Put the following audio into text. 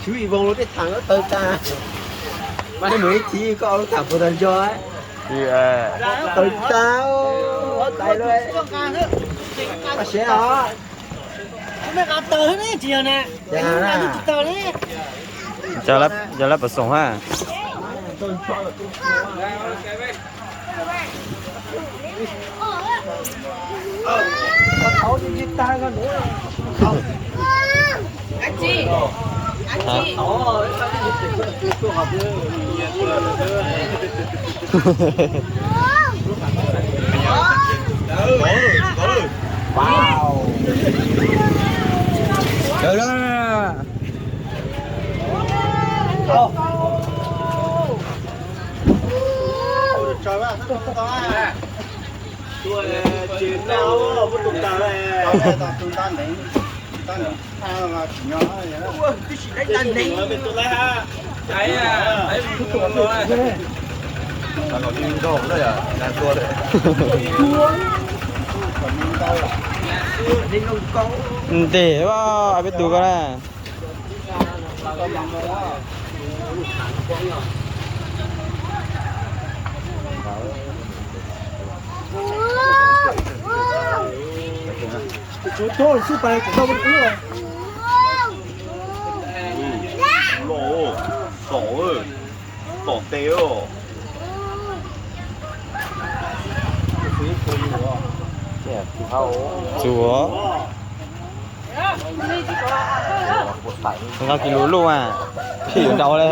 Swb ib voo lub tej thav tawg tag. Mas mus ib thib koj lub thav puas tau nco? Tawg tag, tais lawm. Koj siab os. Cov lab pov xoom ha. Ntes peb tus ko na. Loj, tom, tom tes os. Txuas. Nqa kis lus luj a, phij yuav nrau le.